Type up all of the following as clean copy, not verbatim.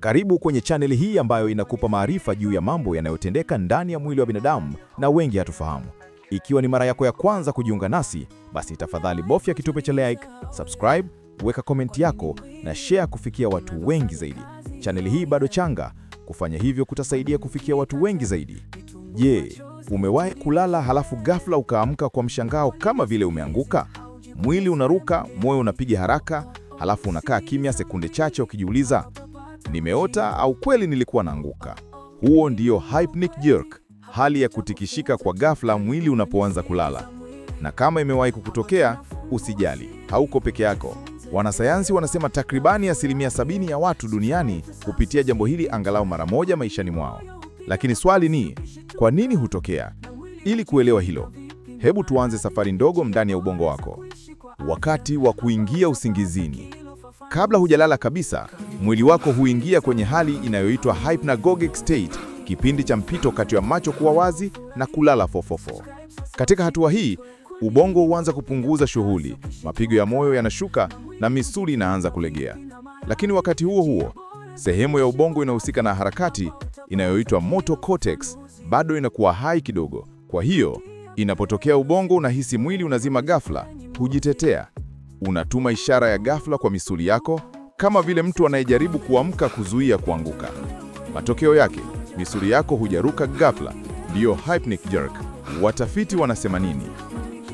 Karibu kwenye chaneli hii ambayo inakupa maarifa juu ya mambo yanayotendeka ndani ya mwili wa binadamu na wengi hatufahamu. Ikiwa ni mara yako ya kwanza kujiunga nasi, basi tafadhali bofya kitufe cha like, subscribe, weka komenti yako na share kufikia watu wengi zaidi. Chaneli hii bado changa, kufanya hivyo kutasaidia kufikia watu wengi zaidi. Je, umewahi kulala halafu ghafla ukaamka kwa mshangao kama vile umeanguka? Mwili unaruka, moyo unapiga haraka, halafu unakaa kimya sekunde chache ukijiuliza, nimeota au kweli nilikuwa naanguka? Huo ndiyo hypnic jerk, hali ya kutikishika kwa ghafla mwili unapoanza kulala. Na kama imewahi kukutokea, usijali, hauko peke yako. Wanasayansi wanasema takribani 70% ya watu duniani hupitia jambo hili angalau mara moja maishani mwao. Lakini swali ni, kwa nini hutokea? Ili kuelewa hilo, hebu tuanze safari ndogo ndani ya ubongo wako. Wakati wa kuingia usingizini. Kabla hujalala kabisa, mwili wako huingia kwenye hali inayoitwa hypnagogic state, kipindi cha mpito kati ya macho kuwa wazi na kulala fofofo. Katika hatua hii, ubongo huanza kupunguza shughuli, mapigo ya moyo yanashuka na misuli inaanza kulegea. Lakini wakati huo huo, sehemu ya ubongo inahusika na harakati inayoitwa motor cortex bado inakuwa hai kidogo. Kwa hiyo, inapotokea ubongo unahisi mwili unazima ghafla, hujitetea. Unatuma ishara ya ghafla kwa misuli yako, kama vile mtu anayejaribu kuamka kuzuia kuanguka. Matokeo yake, misuli yako hujaruka ghafla, ndiyo hypnic jerk. Watafiti wanasema nini?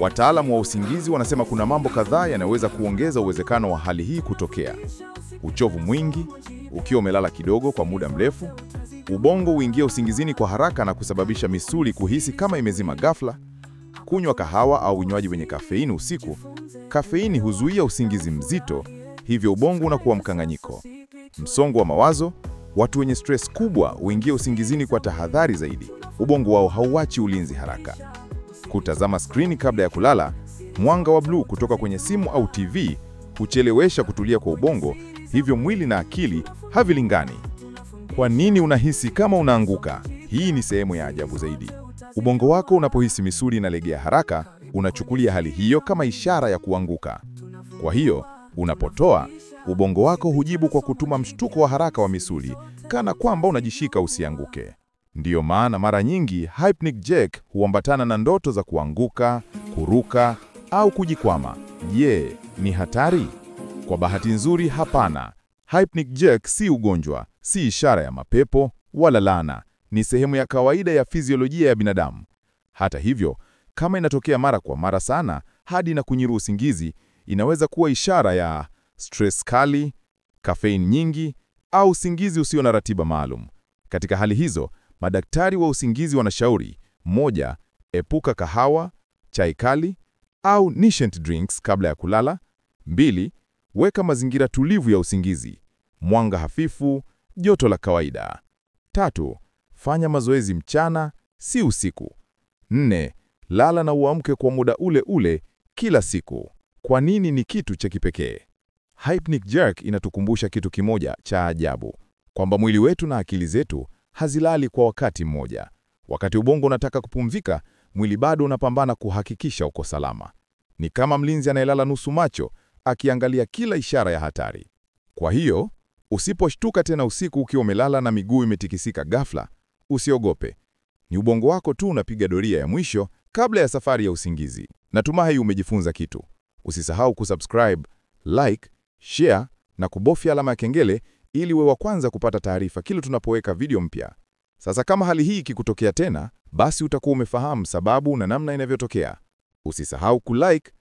Wataalamu wa usingizi wanasema kuna mambo kadhaa yanaweza kuongeza uwezekano wa hali hii kutokea. Uchovu mwingi, ukiwa umelala kidogo kwa muda mrefu, ubongo huingia usingizini kwa haraka na kusababisha misuli kuhisi kama imezima ghafla. Kunywa kahawa au vinywaji vyenye kafeini usiku. Kafeini huzuia usingizi mzito, hivyo ubongo unakuwa mkanganyiko. Msongo wa mawazo, watu wenye stress kubwa huingia usingizini kwa tahadhari zaidi, ubongo wao hauachi ulinzi haraka. Kutazama skrini kabla ya kulala, mwanga wa bluu kutoka kwenye simu au TV huchelewesha kutulia kwa ubongo, hivyo mwili na akili havilingani. Kwa nini unahisi kama unaanguka? Hii ni sehemu ya ajabu zaidi. Ubongo wako unapohisi misuli inalegea haraka, unachukulia hali hiyo kama ishara ya kuanguka. Kwa hiyo, unapotoa, ubongo wako hujibu kwa kutuma mshtuko wa haraka wa misuli, kana kwamba unajishika usianguke. Ndiyo maana mara nyingi hypnic jerk huambatana na ndoto za kuanguka, kuruka au kujikwama. Je, ni hatari? Kwa bahati nzuri, hapana. Hypnic jerk si ugonjwa, si ishara ya mapepo wala laana. Ni sehemu ya kawaida ya fiziolojia ya binadamu. Hata hivyo, kama inatokea mara kwa mara sana hadi na kunyiru usingizi, inaweza kuwa ishara ya stress kali, kafeini nyingi au usingizi usio na ratiba maalum. Katika hali hizo, madaktari wa usingizi wanashauri: moja, epuka kahawa, chai kali au nutrient drinks kabla ya kulala. Mbili, weka mazingira tulivu ya usingizi, mwanga hafifu, joto la kawaida. Tatu, fanya mazoezi mchana, si usiku. Nne, lala na uamke kwa muda ule ule kila siku. Kwa nini ni kitu cha kipekee? Hypnic jerk inatukumbusha kitu kimoja cha ajabu, kwamba mwili wetu na akili zetu hazilali kwa wakati mmoja. Wakati ubongo unataka kupumzika, mwili bado unapambana kuhakikisha uko salama. Ni kama mlinzi anayelala nusu macho, akiangalia kila ishara ya hatari. Kwa hiyo, usiposhtuka tena usiku ukiwa umelala na miguu imetikisika ghafla, usiogope. Ni ubongo wako tu unapiga doria ya mwisho kabla ya safari ya usingizi. Natumai umejifunza kitu. Usisahau kusubscribe, like, share na kubofya alama ya kengele ili uwe wa kwanza kupata taarifa kila tunapoweka video mpya. Sasa kama hali hii ikikutokea tena, basi utakuwa umefahamu sababu na namna inavyotokea. Usisahau kulike,